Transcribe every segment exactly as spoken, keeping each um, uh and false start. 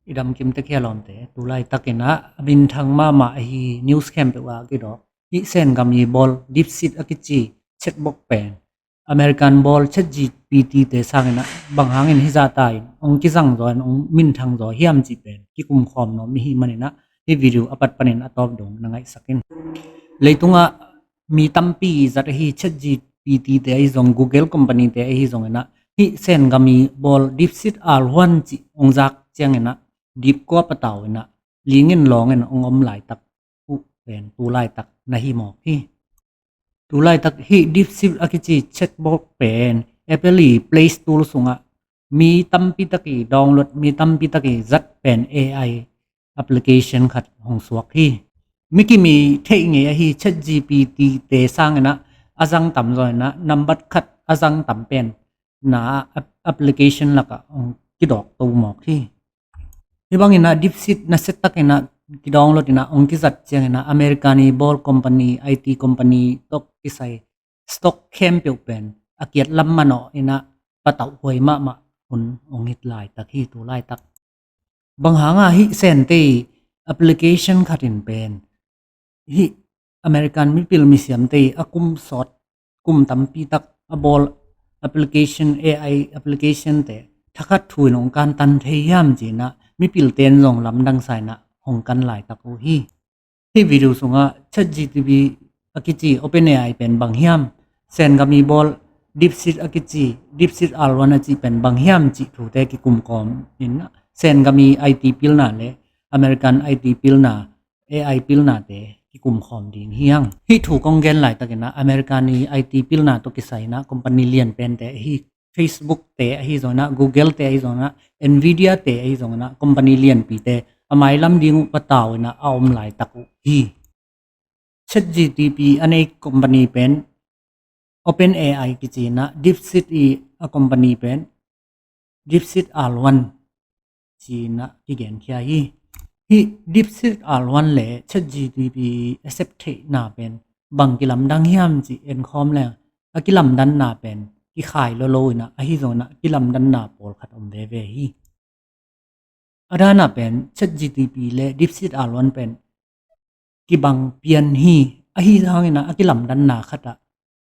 I damkim tek hia lawmte? Tulaitak in ah a minthang mahmah ahi news khempeuh ah kidawk hih Sen gam i bawl DeepSeek a kici chatbot pen American bawl ChatGPT te sangin ah bang hangin hih zahta in hong kizang zaw in hong minthang zaw hiam cih pen kikum khawm nuam i hih manin ah hih video a pat panin a tawp dong na ngaihsak in. Leitungah mi tampi zat ahi ChatGPT te ahi zong, Google company te ahi zongin ah hih Sen gam i bawl DeepSeek R one cih hong zak ciangin ah dipkua patau in ah lingin lawngin hong om laitak uh pen tulaitak na hi mawk hi. Tulaitak hih DeepSeek a kici chatbot pen Apple i Play Store sungah mi tampi tak i download, mi tampi tak i zat pen A I application khat hong suak hi. Mi kim i theih ngei ahi ChatGPT te sangin ah a zang tam zaw in ah nambat khat a zang tam pen na ap-, application lakah hong kidawk to mawk hi. Hih bangin ah DeepSeek nasia takin ah kidownload in ah hong kizat ciangin ah American i bawl company, I T company tawh kisai stock khempeuh pen a kiat lam manawh in ah patauh huai mahmah hun hong hi laitak hi. Tulaitak bang hanga hih Sen te i application khat in pen hih American mipil misiamte i a kum sawt, kum tampi tak a bawl application, A I application te thakhat thu in hong kantan thei hiam ci-in ah mipilte in zong lamdang sa in ah hong kan laitak uh hi. Hih video sungah ChatGPT a kici OpenAI pen bang hiam, Sen gam i bawl DeepSeek a kici, DeepSeek R one a cih pen bang hiam cih thute kikum khawm in ah Sen gam i I T pilna le American I T pilna, A I pilnate kikum khawm ding hi hang. Hih thu kong gen laitakin ah American i I T pilna tawh kisai in ah company lian pente ahi Facebook te ahi zongin ah, Google te ahi zongin ah, Nvidia te ahi zongin ah company lianpite a mailam ding uh patau in ah a om laitak uh hi. ChatGPT a nei company pen OpenAI kici in ah, DeepSeek i a company pen DeepSeek R one ci-in ah kigenkhia hi. Hih DeepSeek R one le ChatGPT a sep theihna pen bang kilamdang hiam cih enkhawm leng a kilamdanna pen kikhai lolo in ah, ahi zongin ah kilamdanna pawlkhat om veve hi. A dana pen ChatGPT le DeepSeek R one pen kibang pian hi. Ahi hangin ah a kilamdanna khat ah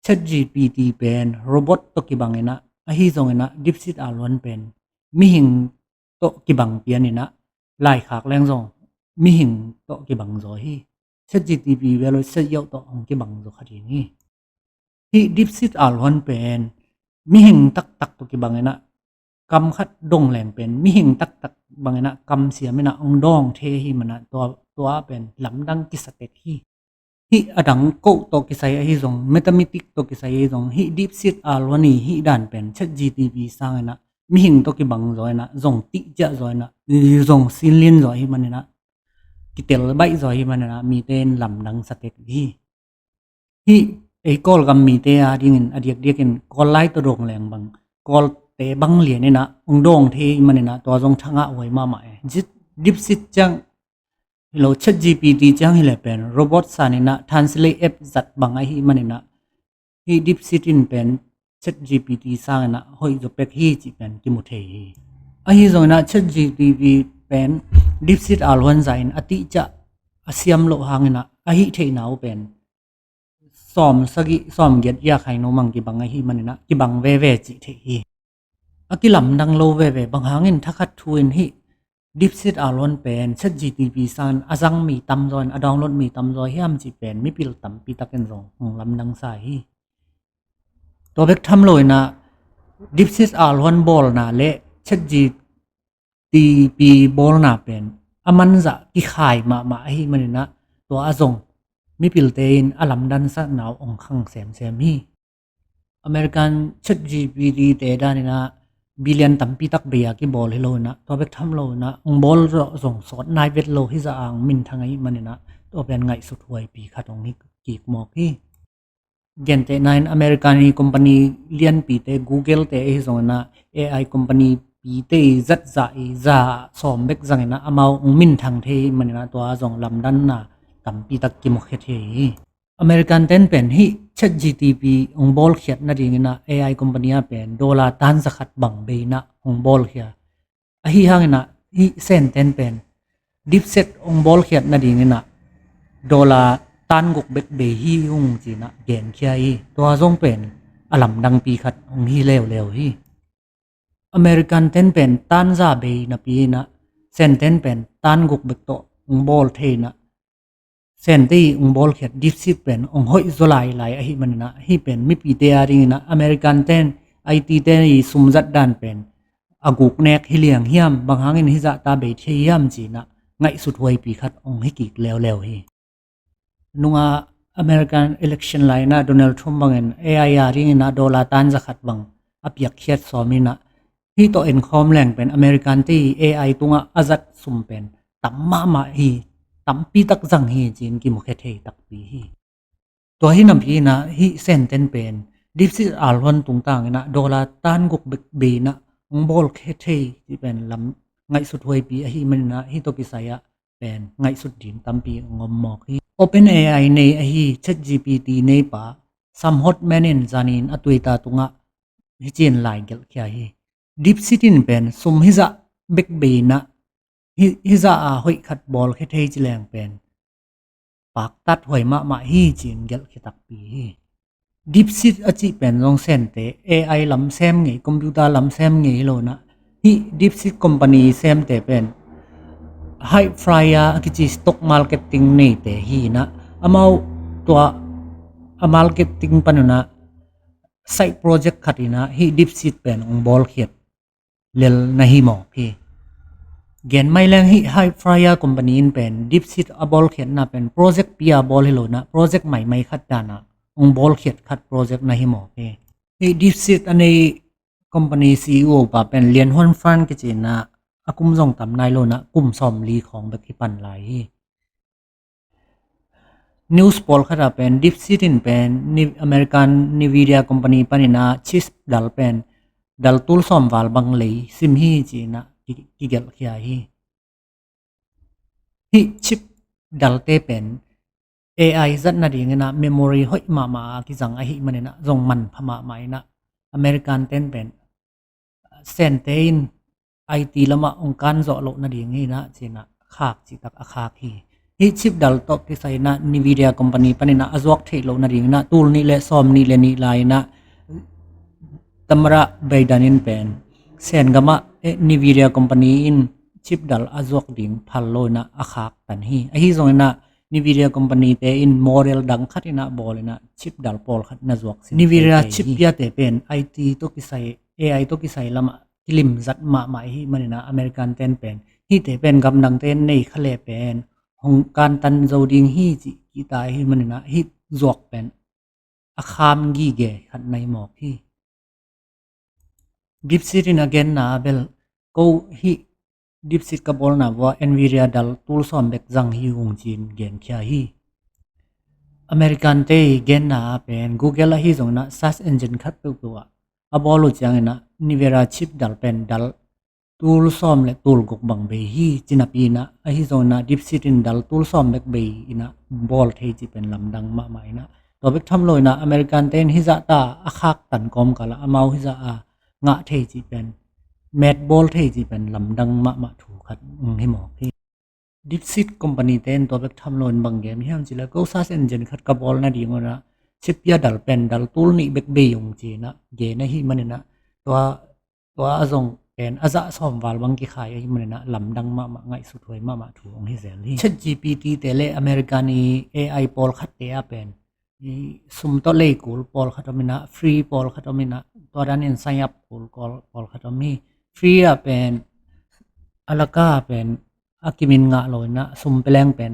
ChatGPT pen robot tawh kibang in ah, ahi zongin ah DeepSeek R one pen mihing tawh kibang pian in ah, laikhak leng zong mihing tawh kibang zaw hi. ChatGPT bel sia yauh tawh hong kibang zaw khat hi. Hih DeepSeek R one pen mihing taktak tawh kibang in ah, kam khat dong leng pen mihing taktak bangin ah kam siam in ah hong dawng thei hi manin ah tua, tua pen lamdang kisa tek hi. Hih a dang code tawh kisai ahi zong, mathematics tawh kisai ahi zong, hih DeepSeek R one i hih dan pen ChatGPT sangin ah mihing tawh kibang zaw in ah, zong tih ciah zaw in ah, zong sinlin zaw hi manin ah, kitel baih zaw hi manin ah mite in lamdang sa tek hi. Hih ei Kawlgam mite a dingin a diakdiakin Kawl lai tawh dong leng bang, Kawlte bang lian in ah hong dawng thei manin ah tua zong thangah huai mahmah e. Jit, DeepSeek ciang hi lo, ChatGPT ciang hi leh pen robot san in ah translate app zat bang ahi manin ah hih DeepSeek in pen ChatGPT sangin ah hoih zaw pek hi cih pen kimu thei hi. Ahi zongin ah ChatGPT pen DeepSeek R one zah in a tih ciah a siam loh hangin ah a hih theihna uh pen sawm sagih, sawm giat ia khai no mang kibang ahi manin ah kibang veve cih theih hi. A kilamdang lo veve, bang hangin thakhat thu in hih DeepSeek R one pen ChatGPT sangin a zang mi tam zaw in, a download mi tam zaw hiam cih pen mipil tampi takin zong hong lamdang sa hi. Tua bek tham lo in ah DeepSeek R one bawlna le ChatGPT bawlna pen a manzah kikhai mahmah ahi manin ah tua ah zong mipilte in a lamdang sahna uh hong khang semsem hi. American ChatGPT te dan in ah billion tampi tak bei a kibawl hi lo in ah, tua bek tham lo in ah hong bawl zawh zong sawt nai vet lo hi zah a hong minthang ahi manin ah tua pen ngaihsut huaipi khat hong hi kik mawk hi. Gentehna in American i company lianpite, Google te ahi zongin ah, A I company pite i zat zah i za sawm bek zangin ah amau hong minthang thei manin ah tua zong lamdanna tampi tak kimukhia thei hi. American ten pen hih ChatGPT hong bawlkhiat nadingin ah A I company ah pen dollar tan zakhat bang bei in ah hong bawlkhia. Ahi hangin ah hih Sen ten pen DeepSeek hong bawlkhiat nadingin ah dollar tan guk bek bei hi ung ci-in ah genkhia hi. Tua zong pen a lamdangpi khat hong hi leuleu hi. American ten pen tan za bei napi-in ah Sen ten pen tan guk bek tawh hong bawl thei-in ah Sente ii hong bawlkhiat DeepSeek pen hong hoih zaw lailai ahih manin ah, hih pen mipite adingin ah American ten, I T ten ii sumzat dan pen a guk nek hi liang hiam, bang hangin hih zahta bei thei hiam ci-in ah ngaihsut huaipi khat hong hi kik leuleu hi. Nunga American election lai-in ah Donald Trump bangin A I adingin ah dollar tan za khat bang a piakkhiat sawm in ah, hih tawh enkhawm leng pen American te ii A I tungah a zat sum pen tam mahmah hi, tampi tak zang hi ci-in kimukhia thei takpi hi. Tua hi napi-in ah hih Sen ten pen DeepSeek a luan tungtangin ah dollar tan guk bek bei-in ah hong bawlkhia thei cih pen lam ngaihsut huaipi ahih manin ah hih tawh kisai-ah pen ngaihsut ding tampi hong om mawk hi. OpenAI nei ahi ChatGPT neipa Sam Altman in zanin a Twitter tungah hih ci-in lai gelhkhia hi. DeepSeek in pen sum hih zah bek bei-in ah hih, hih zah a hoih khat bawlkhia thei ci leng pen paktat huai mahmah hi ci-in gelhkhia takpi hi. DeepSeek a cih pen zong Sente A I lam sem ngei, computer lam sem ngei hi lo-in ah, hih DeepSeek company semte pen Hype Flyer a kici stock marketing neite hi-in ah, amau tua a marketing panin ah side project khat in ah hih DeepSeek pen hong bawlkhiat lel na hi mawk hi. Gen mai leng hih Hype Flyer company in pen DeepSeek a bawlkhiatna pen project pi-a bawl hi lo-in ah project maimai khat dan-a hong bawlkhiat khat project na hi mawk hi. Hih DeepSeek a nei company C E O pa pen Lian Huan Fan kici-in ah a kum zong tam nai lo-in ah kum sawmli khawng bek hi pan lai hi. News pawlkhat ah pen DeepSeek in pen Ni-, American Nvidia company panin ah chip dal pen dal tul sawm val bang lei sim hi ci-in ah ki-, kigelhkhia hi. Hih chip dalte pen A I zat nadingin ah memory hoih mahmah a kizang ahih manin ah zong manpha mahmah in ah American ten pen Sente in I T lamah hong kan zawh loh nading hi-in ah ci-in ah khak cihtak a khak hi. Hih chip dal tawh kisai-in ah Nvidia company panin ah a zuak theih loh nadingin ah tul nih le sawmnih le nih lai-in ah Tamara Biden in pen Sen gamah, eh, Nvidia company in chip dal a zuak ding phal lo-in ah a khaktan hi. Ahi zongin ah Nvidia company te in model dang khat in ah bawl in ah chip dal pawlkhat na zuak sin Nvidia thei thei chip hi. Piate pen I T tawh kisai, A I tawh kisai lamah kilimzat mahmah ahih manin ah American ten pen hihte pen gamdangte in nei kha leh pen hong kantan zo ding hi cih kihta ahih manin ah hih zuak pen a kham gige khat na hi mawk hi. DeepSeek in a genna ah bel ko hih DeepSeek ka bawlna vua Nvidia dal tul sawm bek zang hi ung ci-in genkhia hi. American te ii genna ah pen Google ahi zongin ah search engine khat peuhpeuh ah a bawl uh ciangin ah Nvidia chip dal pen dal tul sawm le tul guk bang bei hi ci napi-in ah, ahi zongin ah DeepSeek in dal tul sawm bek bei in ah bawl thei cih pen lamdang mahmah in ah, tua bek tham lo-in ah American te in hih zahta a khaktan kawmkal ah amau hih zah a ngah thei cih pen, met bawl thei cih pen lamdang mahmah thu khat hi mawk hi. DeepSeek company te in tua bek tham lo-in bang gen hiam cih leh ko search engine khat ka bawl nading un ah chip pia dal pen dal tul nih bek bei ung ci-in ah gen ahih manin ah tua tua a zong pen a zah sawm val bang kikhai ahih manin ah lamdang mahmah, ngaihsut huai mahmah thu hong hi zel hi. ChatGPT te le American ii A I pawlkhatte ah pen i sum tawh lei kul pawlkhat om in ah, free pawlkhat om in ah, tua danin sign up kul pawl-, pawlkhat om hi. Free ah pen a laka pen a kimin ngah lo-in ah sum pia leng pen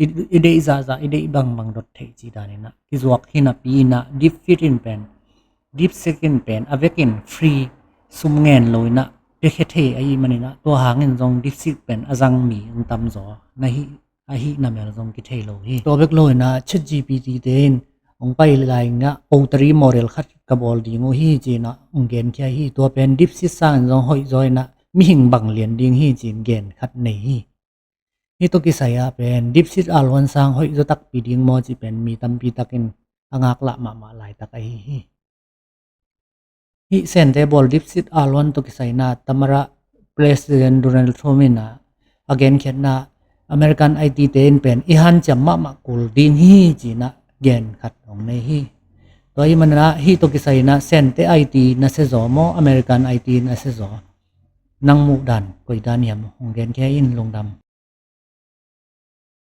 i, i deih zahzah, i deih bangbang dot theih cih danin ah kizuak hi napi-in ah DeepSeek in pen, DeepSeek in pen a vekin free sum ngen lo-in ah piakhia thei ahih manin ah tua hangin zong DeepSeek pen a zang mi hong tamzaw na hi, ahih namel zong kithei lo hi. Tua bek lo-in ah ChatGPT te in hong pai lai-in ah otari model khat ka bawl ding uh hi ci-in ah hong genkhia hi. Tua pen DeepSeek sangin zong hoihzaw in ah mihing bang lian ding hi ci-in gen khat nei hi. Hih tawh kisai ah pen DeepSeek a luan sang hoihzaw takpi ding maw cih pen mi tampi takin a ngaklah mahmah laitak ahi hi. Hih Sente bawl DeepSeek a luan tawh kisai-in ah Tamara President Donald Trump in ah a genkhiatna American I T te in pen i hanciam mahmah kul ding hi ci-in ah gen khat hong nei hi. Tua ahih manin ah hih tawh kisai in ah Sente I T na sia zaw maw, American I T na sia zaw, nang muh dan koi dan hiam, hong genkhia in. Lungdam.